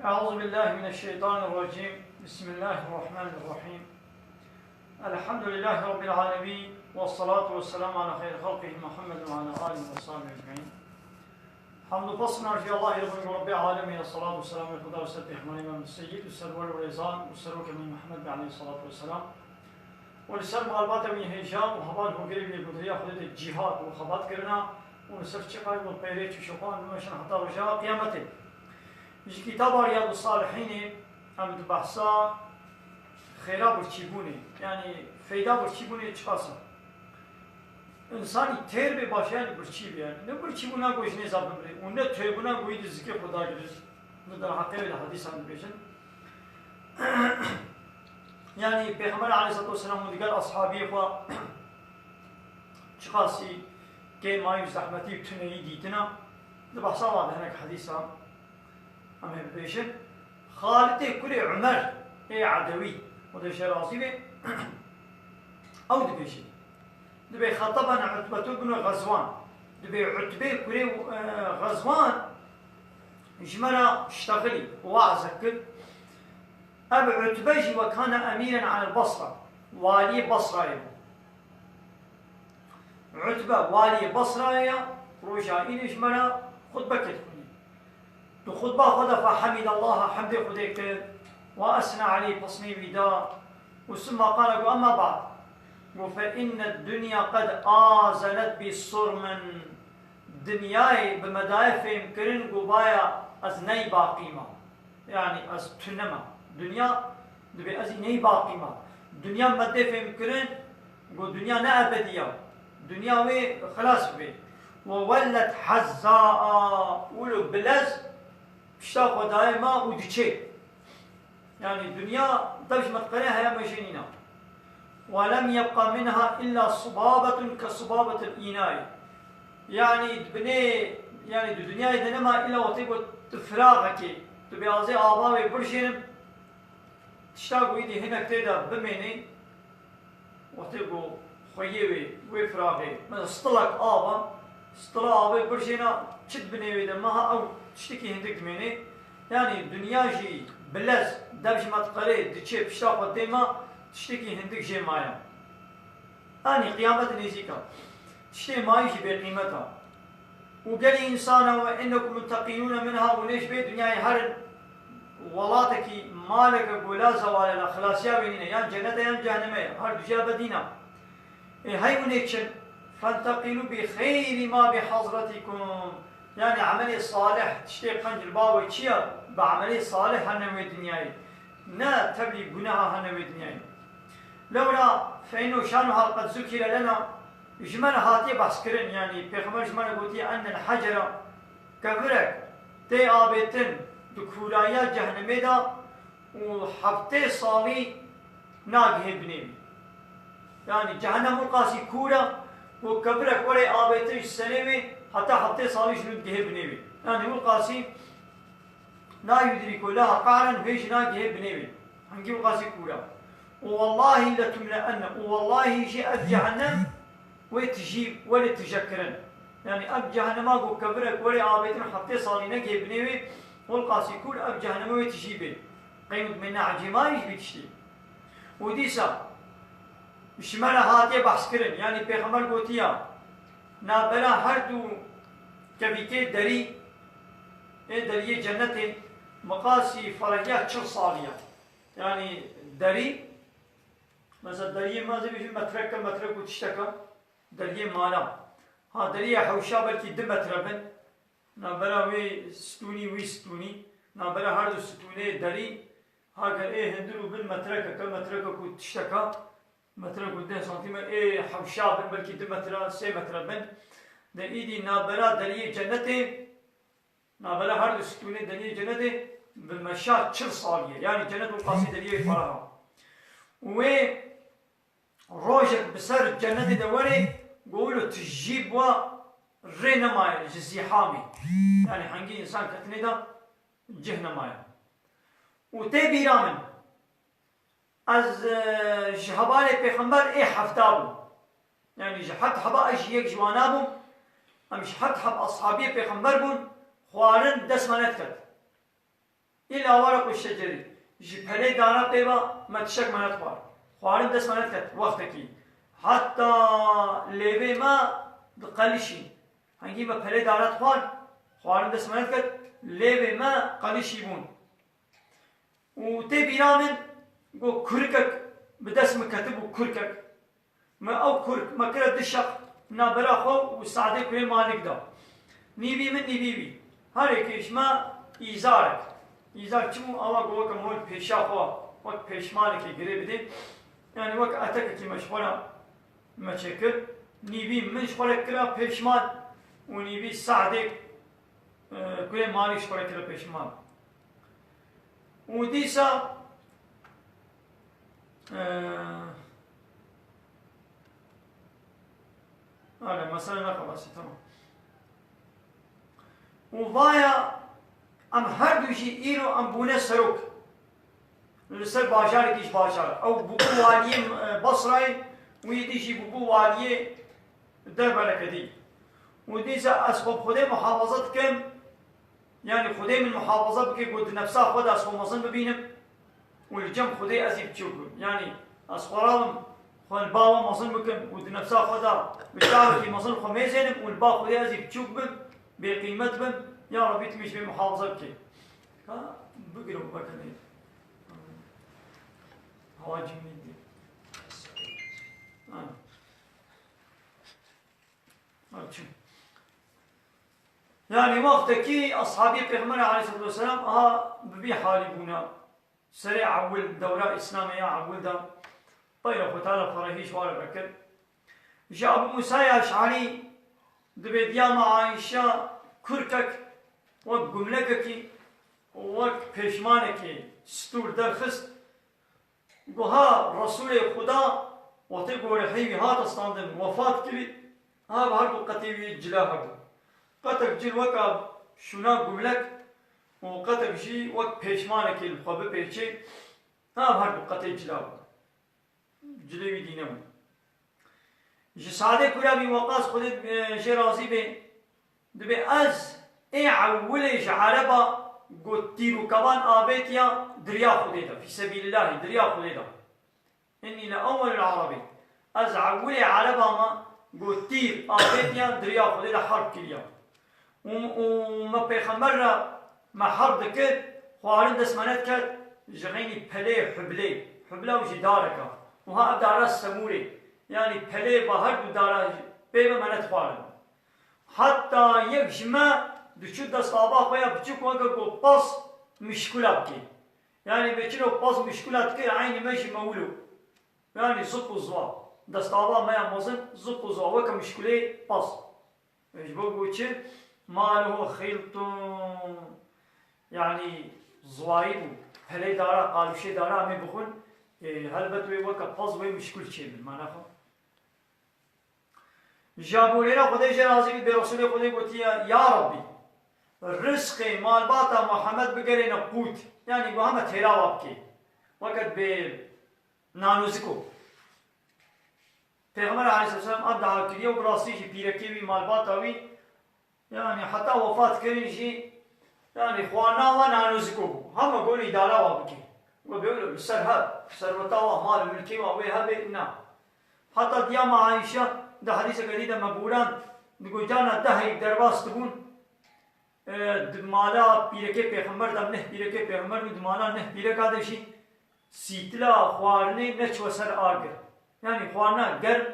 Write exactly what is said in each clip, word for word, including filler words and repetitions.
أعوذ بالله من الشيطان الرجيم. بسم الله الرحمن الرحيم. الحمد لله رب العالمين، والصلاة والسلام على خير خلقه محمد وعلى آله وصحبه أجمعين. Hamd û pes û nirxî Allahî Rebî Rebî Alemî ye, selat û selamê Xuda li ser Pêxemberê me Seyyid û Serwer û Rêzan û Serokê me Mihemed Bey aleyhisselatu vesselam û li ser malbata wî hêja û heval hogirê wî li gundiriya Xwedê de cîhad û xebat kirina û li ser çiqay û peyre çûşoxan nûmeşin heta roja qiyametê. Ji kitaba Riyadus Salihînê em di behsa xêra birçîbûnê, yanî feyda birçîbûnê çiqas e. Însanî têr bê baş e, yanî birçî bê, yanî ne birçîbûna ku ji nêza bimrê û ne têrbûna ku wî di zikê xwe dagire. Li derheqê wê de hedîsan dibêjin. Yanî Pêxember aleyhisselatu vesselam û digel ashabiyê xwe çiqasî kêmayî û zehmetî û tuneyî dîtina, di behsa wan de hinek hedîsa em ê bibêjin. Xalitê kurê Umer ê Edewî, Xwedê jê razî be, ew dibêje. Dibê xetabena Utbetu bin Xezwan. Dibê Utbê kurê, e, Xezwan ji me re ştexilî, waze kir. Ev Utbe jî we kana emîren alel Basra. Waliyê Basrayê bû. Utbe waliyê Basrayê ya, roja înê ji me re xutbeke dixwînî. Di xutba xwe de fehemîd Allaha, hemdê Xwedê kir, ve esna aleyh, pesnê wî da, û summa qala, got, emma ba'd, got, fe inne dunya qed azenet bi surmin, dinyayê bi me daye fêhm kirin, got, baya ez ney baqî me. Yanî ez tune me. Dinya dibê ez î ney baqî me. Dinya me dê fêhm kirin, got dinya ne ebedî ya. Dinya wê xilas bibê. Ve wellet hezzaa, wilo bilez pişta xwe dayê me û diçê. Yanî dinya dev ji me diqere heya me jê nîna. Ve lem yebqa minha illa subabetun ke subabetil înayê. Yanî di binê, yanî di dinyayê de nema illa wextê ku tu firaxekê, tu bê azê ava wê birjênim, tişta ku îdî hinek tê de bimênê, wextê ku xweyê wê, wê firaxê, mesela stilek av e, stila avê birjêna çi di binê wê de meha ew tiştekî hindik dimênê. Yanî dinya jî bilez dev ji me diqerê, diçê, pişta xwe tê me, tiştekî hindik jê maye. Anî qiyamet nêzîk e. Tiştê mayî jî bêqîmet e. Û gelî însan e, ve innekum munteqilûne minha, hûn ê ji vê dinyayê herin, welatekî, maleke ku la zewale la, xilasiya wê nîne, yan cennet e yan cehenneme ye, her du jî ebedî ne. Ê hey hûn ê çin, fenteqilû bi xeyrî ma bi hazretikum. Yanî emelê salih, tiştê qenc li ba we çi ye, bi emelê salih hene wê dinyayê. Ne tevlî guneha hene wê dinyayê. Lewra fe innehu şanuha qed zukire lena, ji me re hatiye behskirin, yanî Pêxember ji me re gotiye, ennel hecera, kevirek tê avêtin di kûrayiya cehnemê de û heftê salî nagihê binê wî. Yanî cehennem wilqasî kûr e, ku kevirek were avêtin ji serê wê, heta heftê salî ji nû digihê binê wî. Yanî wilqasî la yudrîku leha qa'ren, wê jî nagihê binê wê. Hingî wilqasî kûr e. Û wellahî letumle'enne, û wellahî jî ev cehennem wê tijî, were tijekirin. Yanî ev cehennema ku kevirek were avêtin heftê salî negihê binê wê, wilqasî kûr, ev cehenneme wê tijî bê. Qey û dimê ne ecêmayî ji vî tiştî. Û dîsa ji me re hatiye behskirin. Yanî Pêxember gotiya, navbera her du kevîkê derî, ê deriyê cennetê, miqasî ferehiya çil salî ye. Yanî derî, mesela deriyê me zê bêjin metreke, metrek û tişteke, deriyê mala. Ha, deriyê hewşa belkî du metre bin. Navbera wê stûnî, wî stûnî, navbera her du stûnê derî, ha ger ê hundir û bin metrekeke, metrekek û tişteka, metrek û deh santîme, ê hewşa bin, belkî du metre, sê metre bin. De îdî navbera deriyê cennetê, navbera her du stûnê deriyê cennetê bi meşa çil salî ye. Yanî cennet wilqasî deriyê wê fereh e. Û wê rojek bi ser cennetê de were, go wilo tijî bi wa rê nemaye ji zîhamê. Yanî hengî însan ketinê de cih nemaye. Û tê bîra min, ez, e, ji hevalê Pêxember ê hefta bûm. Yanî ji heft heba ez jî yek ji wana bûm. Em ji heft heb ashabiyê Pêxember bûn, xwarin dest me nediket. ورق الشجر. Ji pelê dara pê ve me tiştek me nedixwar. Xwarin dest me nediket wextekî. Heta lêvê me diqelişî. Hengî me pelê dara dixwar, xwarin dest me nediket, lêvê me qelişî bûn. Û tê bîra min, got, kurikek bi dest min ketibû, kurikek. Me ew kurk me kire du şeq navbera xwe û Sadê kurê Malik da. Nîvî min, nîvî wî. Her yekê ji me îzarek. Îzar çi bû? Awa ku weke mol pêşa xwe, wek pêşmanekê girê bidê. Yani wek etekekî me ji xwe re me çêkir. Nîvî min ji xwe re kira pêşman û nîvî Sadê, e, kurê Malik ji xwe re kira pêşman. Û dîsa, e, Are, mesele ne xelasî, tamam. Û vaya em her du jî îro em bûne serok. Li ser bajarekî ji bajar. Ew bûbû waliyê, e, Basrayê, wî dî jî bûbû waliyê Derberekedî. Û dîsa ez xwe bi Xwedê muhafaza dikim. Yani Xwedê min muhafaza bike ku di nefsa xwe de ez xwe mezin bibînim û li cem Xwedê ez ê biçûk bim. Yani ez xwe rabim, xwe li ba we mezin bikim û di nefsa xwe de bi çavekî mezin xwe mêzênim û li ba Xwedê ez ê biçûk bim, bêqîmet bim. Ya Rebî, tu min ji vê muhafaza bike. Ha, bigire û veke lê. Hewa cimî diye. Ha. Ha, çi? Yani wextekî ashabî Pêxemberê aleyhissalatu vesselam aha bi vî halî bûne. Serê ewil, dewra Îslamê ya ewil de peyra xwe tala ferehî ji wa re vekir. Ji Ebû Mûsayê Eş'arî dibê diya me Ayşe kurkek wek gumlekekî û wek pêşmanekê stûr derxist. Got, ha Resûlê Xuda wextê ku rihê wî hate standin, wefat kirî, ha bi her du qetê wî cila hebû. Qetek cil weka şûna gumlek û qetek jî wek pêşmanekê li xwe bipêçê, ha bi her du qetê cila bû. Cilê wî dîne bû. Ji Sadê kura Bî Weqas Xwedê, e, jê razî bê, dibê ez ê ewilê ji Ereba ku tîr û kevan avêtiya di riya Xwedê de, fî sebîlillahî, di riya Xwedê de. Innî le ewwelul Erebî. Ez ewilê Ereba me ku tîr avêtiya di riya Xwedê de herb kiriya. Û, û me pêxember re me herb dikir, xwarin dest me nediket, ji xeynî pelê hublê, hubla û jî darek e. Û ha ev dara semûrê, yanî pelê ba her du dara pê ve me nedixwarin. Heta yek ji me diçû destava xwe ya biçûk weke ku pas mişkula bike. Yanî vê çilo pas mişkula dikir, eynî me jî mewilo. Yanî zip û ziwa. Destava me ya mezin zip û ziwa, weke mişkulê pas. Ji bo ku çi? Maluhu xîltun. Yanî ziwayî bû. Pelê dara, qalûşê dara em ê bixwin. E, helbet wê weke pez wê mişkul çêbin. Mana xwe. Ji Ebû Hureyre Xwedê jê razî bî, bê Resûlê Xwedê gotiye, ya Rabbî, rizqê malbata Muhammed bigerêne qût. Yanî ku heme têra wa bikê. Weke dibê Nanûziko. Pêxember aleyhisselam ev dua kiriye û bi rastî jî pîrekê wî, malbata wî, yanî heta wefat kirin jî, yanî xwarina wan nanûziko bû. Hema got îdara wa bike. We bêwilo li ser hev, serweta wa, mal û milkê wa wê hebe, na. Heta diya me Ayşe di hedîseke dî de me bûran, digot, carna dehek derbas dibûn, E, di mala pîrekê pêxember de, neh pîrekê pêxember bû, di mala neh pîreka de jî sîtila xwarinê neçiwe ser agir. Yanî xwarina germ,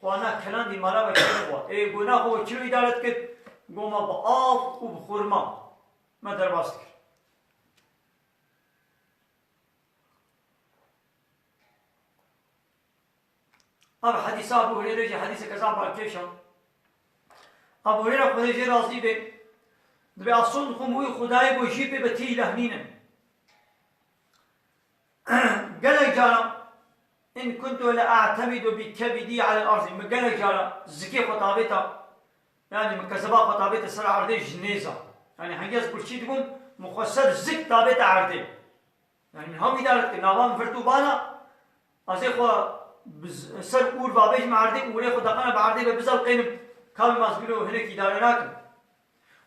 xwarina kelandî mala ve kene xwar. Ê, gona xwe çilo îdare dikir? Goma bi av û bi xurma me derbas dikir. Ev hedîsa Ebû Hureyre jî hedîseke zaf balkêş e. Ebû Hureyre Xwedê jê razî be, dibê, ez sond xwim wî Xwedayê ku jî pê bi tî lehnînin. Gelek cara, in kuntu le a'temidu bi kebidî alel ardî. Min gelek cara zikê xwe tavêta, yanî min kezeba xwe tavêta ser erdê ji nêza. Yanî hengî ez kurçî dibûm, min xwe ser zik tavêta erdê. Yanî min hewî dare dike, nava min vir tûbana, ez ê xwe bi z-, ser ûr vabêjim erdê, ûrê xwe deqena bi erdê ve bizelqênim, kavê ma ez bîro hinekî dare nakim.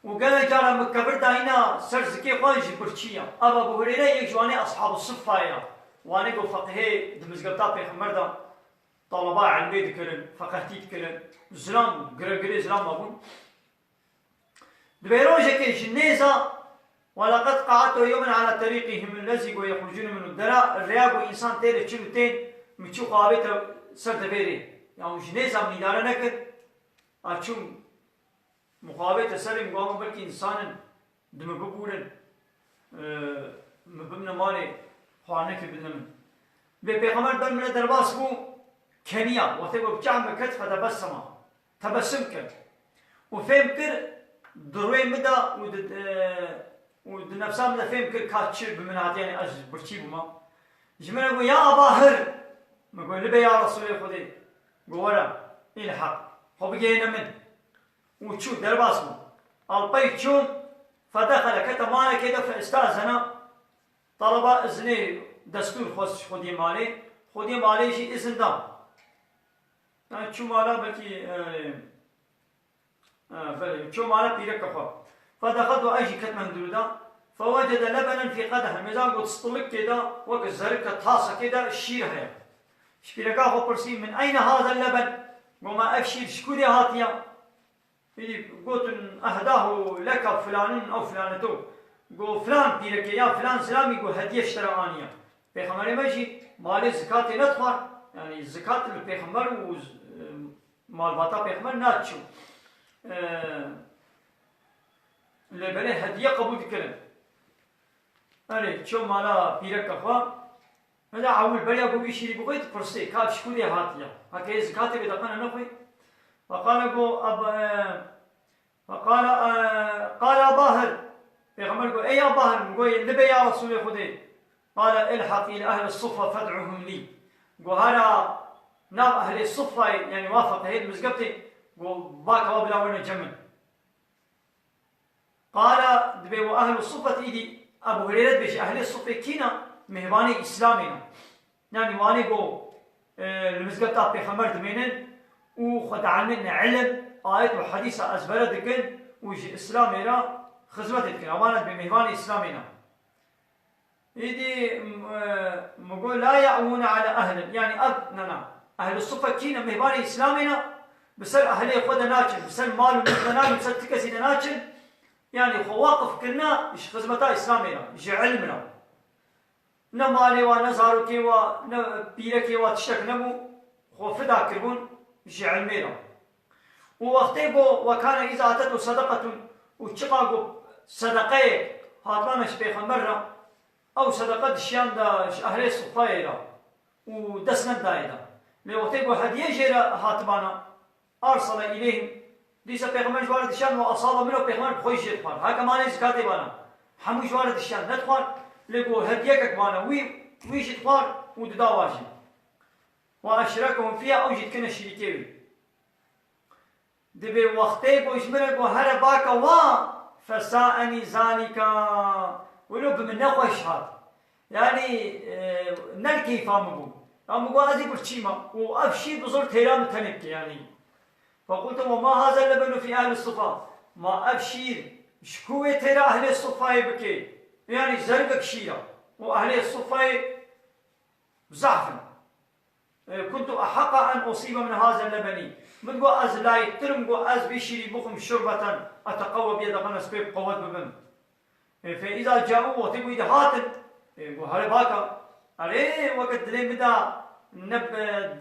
Û gelek cara min kevir dayîna ser zikê xwe ji birçî ya. Ev Ebu Hureyre yek ji wanê Eshabû Siffa ya. Wanê ku feqihê di mizgefta Pêxember de taleba ilmê dikirin, feqehtî dikirin. Zilam, giregirê zilam mabûn. Dibê rojekê ji nêza, "Weleqed qa'edtu yewmen ala terîqihim ellezî go yexrucûne minhu." Dera rêya ku însan tê de çin û tên, min çû xwe avête ser devê rê. Ya hûn ji nêza min îdare nekir, a çûm min xwe avête serê min, got, "Belkî însan in, di min bibûrin, e, min bimne malê, xwarinekê bidine min." Bê Pêxember ber min re derbas bû, keniya, wextê ku bi çav min ket, fetebessema. Tebesim kir û fêm kir, di rûyê min de û di, e, û di nefsa min de fêm kir ka çi bi min hatiye, yanî ez birçî bûma. Ji min re got, "Ya Aba Hir!" Min got, "Li bê ya Resûlê Xwedê." Got, "Were, îlheq, xwe bigihêne min." Û çû, derbas bû. Alpey çû, fedexele, kete malekê de, feistazena, taleba iznê, destûr xwest ji xwediyê malê, xwediyê malê jî izin da. Yani çû mala belkî, e, e, belê, çû mala pîreke xwe. Fedexeltu, ez jî ketme hundirû de. Fewecede lebenen fî qedeh. Mêzan got stilikê de, wek zerike tasekê de şîr heye. Ji pîreka xwe pirsî, "Min eyne hazel leben?" Got, "Ma ev şîr ji ku dê hatiye?" Îdî gotin, "Ehdahu leke filanun ew filanetu." Go, "Filan pîrekê ya filan zilamî go hediye ji te re aniye." Pêxemberê me jî malê zikatê nedixwar. Yani zikat li pêxember û z-, malbata pêxember naçû. E, lê belê hediye qebûl dikirin. Erê, çû mala pîreke xwe. Heda ewil beriya ku vî şîrî bixwî, dipirsê, "Ka ji ku dê hatiye? Heke yê zikatê bê, de qene nexwî?" Feqale go, "Ab-, e, feqale, e, qale Aba Hir." Pêxember go, "Ey Aba Hir," min go, "Li bê ya Resûlê Xwedê." Qale, "Ilheq îl ehli suffa fed'uhum lî." Go, "Hera nav ehlê suffayê, yani wa feqihê di mizgeftê, go, baka wa bila werne cem min." Qala, dibê û ehlu suffet, îdî Ebu Hureyre dibêje, ehlê suffê kî ne? Mêvanê Îslamê ne. Yanî wanê go, e, li mizgefta Pêxember dimênin û xwe dielmên ilim, ayet û hedîsa ezbere dikin û ji Îslamê re xizmetê dikin. Ewana dibê mêvanê Îslamê ne. Îdî, m-, e, min got, "La ya'wûne ala ehlin." Yanî ev, na, na. Ehlî suffe kî ne? Mêvanê Îslamê ne. Bi ser ehlê xwe de naçin, bi ser mal û mil de naçin, bi ser ti kesî de naçin. Yanî xwe waqif kirine ji xizmeta Îslamê re, ji ilm re. Ne malê wa, ne zarokê wa, ne pîrekê wa tiştek nebû. Xwe fida kiribûn ji ilmê re. Û wextê ku, "Ve kane îza atethu sedeqetun", û çiqa ku sedeqeyek hatibana ji Pêxember re, ew sedeqe dişiyan da ji ehlê sufayê re û dest nedayê de. Lê wextê ku hediye jê re hatibana, arsala îleyhim, dîsa Pêxember ji wan re dişiyan, "Ve asaba minhu", Pêxember bi xwe jê dixwar. Heke malê zikatê bana, hemû ji wan re dişiyan, nedixwar. Lê ku hediyekek bana wî, wî jî dixwar û dida wa jî. "Ve eşrekehum fîha", ew jî dikine şirîkê wî. Dibê wextê ku ji min re got, "Here bake wa", "fesa'enî zalika", wilo bi min nexweş hat. Yanî, e, ne li keyfa min bû. Ya min got, "Ez ê birçî me." Û ev şîr bi zor têra min tenê bike, yanî. "Fequltu ve ma hazel lebenu fî ehli sufa." Ma ev şîr ji ku wê têra ehlê sufayê bike? Yanî zeribek şîr e. Û ehlê sufayê zehf in. E, "kuntu ehaqqa en usibe min hazel lebeni." Min got, "Ez layiktir im, got, ez vî şîrî bixwim şurbeten, eteqewwe, bê deqan ez pê bi qewet bibim." E, fe îza ca'û, wextê ku îdî hatin, e, got, "Here baka." Erê, weke dilê min da ne bi,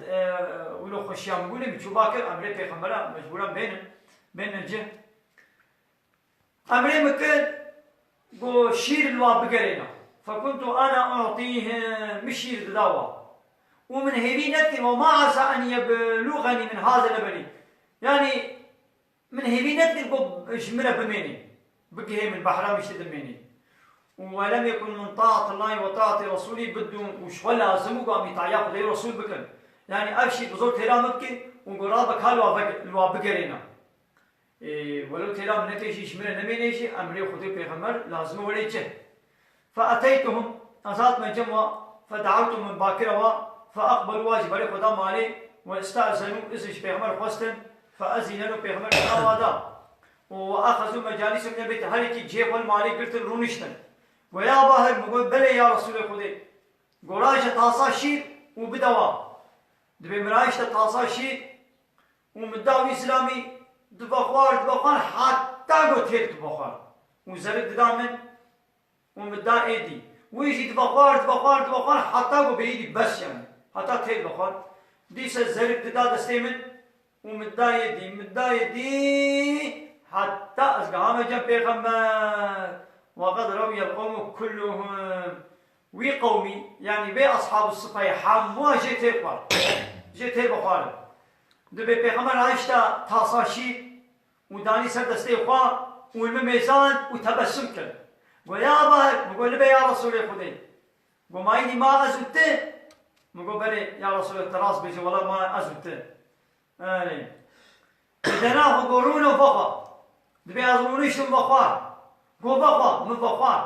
e, wilo xweşiya min bû, lê min çû bakir, emrê Pêxembera, mecbûren bênin, bênin cih. Emrê min kir, got, "Şîr li wa bigerêne." "Fekuntu ana u'tîhim", min şîr dida wa. Û min hêvî nedikir, "Ve ma asa en yeblugenî min haze lebeni." Yanî, min hêvî nedikir, got, ji min re bimênê, bigihê min, behra min ji te dimênê. Û "Ve lem yekun min taatillahi ve taati Resûlî biddun", û ji xwe lazim bû, got, "Em îtaya Xwedê û Resûl bikin." Yanî, ev şîr bi zor têra min bike û got, "Rabe ka li wa vege-, li wa bigerêne." Ê, welo têra min neke jî, ji min re nemêne jî, emrê Xwedê û Pêxember lazim e were cih. Fe eteytuhum, ez hatime cem wa, fe da'ewtuhum, min bakire wa, fe eqbelû, wa jî berê xwe da malê, ve iste'zenû, izin ji Pêxember xwestin, fe ezîne lehu, Pêxember izna wa da. û axezu mecalîsum nebêt, her yekî cihê xwe li malê girtin, rûniştin. Go ya bahir, min got, belê ya Resûlê Xwedê. Go raje tasa şîr û bide wa. Dibê min rahişte tasa şîr û min da wî zilamî, divexwar, divexwar, heta go têr divexwar. Û zerik dida min û min da êdî. Wî jî divexwar, divexwar, divexwar, heta go bêyî dî bes yani. Heta têr divexwar. Dîse zerik dida destê min û min da êdî, min da êdî, heta ez gihame cem pêxember. Ve qed rewiyel qewmu kulluhum. Wî qewmî, yanî vê ashabu sifayê hemû jê têr xwar. Jê têr bixwarin. Dibê pêxember rahişta tasa şîr û danî ser destê xwe û li min mêzand û tebessum kir. Go ya Bahir, min go, li bê ya Resûlê Xwedê. Go ma îdî ma ez û ti? Min go belê ya Resûlê, te rast bêjî, wela ma ez û ti. Erê. Didena xwe go rûne vexwe. Dibê ez rûniştim vexwar. Go vexwe, min vexwar.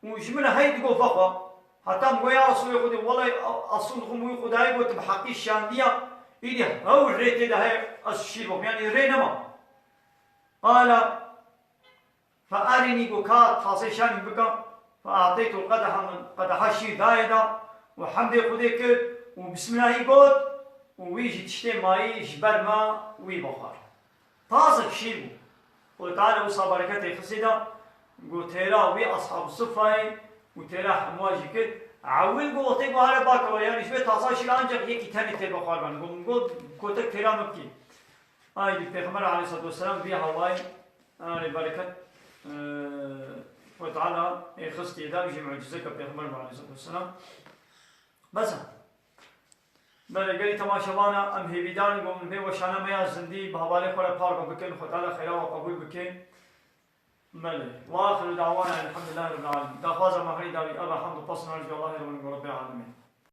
Û ji min re hey digo vexwe. Heta min go ya Resûlê Xwedê, welay Asûl dixwim wî Xwedayê got bi heqî şandiya, îdî hew rê tê de heye ez şîr bixwim. Yanî rê nema. Qala, Fe erînî, go ka tasê şanî bika. Fe ateytul qedeha, min qedeha şîr dayê da û hemdê Xwedê kir û bismilahî got û wî jî tiştê mayî ji ber me wî vexwar. Tasek şîr bû. Xwedê Teala wisa bereketê xistî da, go têra wî ashabu sifayê û têra hemûa jî kir. Ewil go wextê go here bakeve, yanî ji wê tasa şîr ancak yekî tenê tê vexwar ben. Go min got, kotek têra min bikî. Ay dî Pêxember aleyhissalatu vesselam vî hawayî, erê bereket, e, Xwedê Teala ê xistî da, jî mucizeke Pêxember aleyhissalatu vesselam. Bes e. Belê, gelî temaşevana, em hêvîdar in, go min vê weşana me ya zindî bi hevalê xwe re parve bikin, Xwedê Teala xeyra we qebûl bike. Belê. Ve axiru da'wana elhamdülillahi rabbil alemin. Daxwaza me herî dawî, eva hamd û pesna ji Allahê re bin, Rabbil alemin.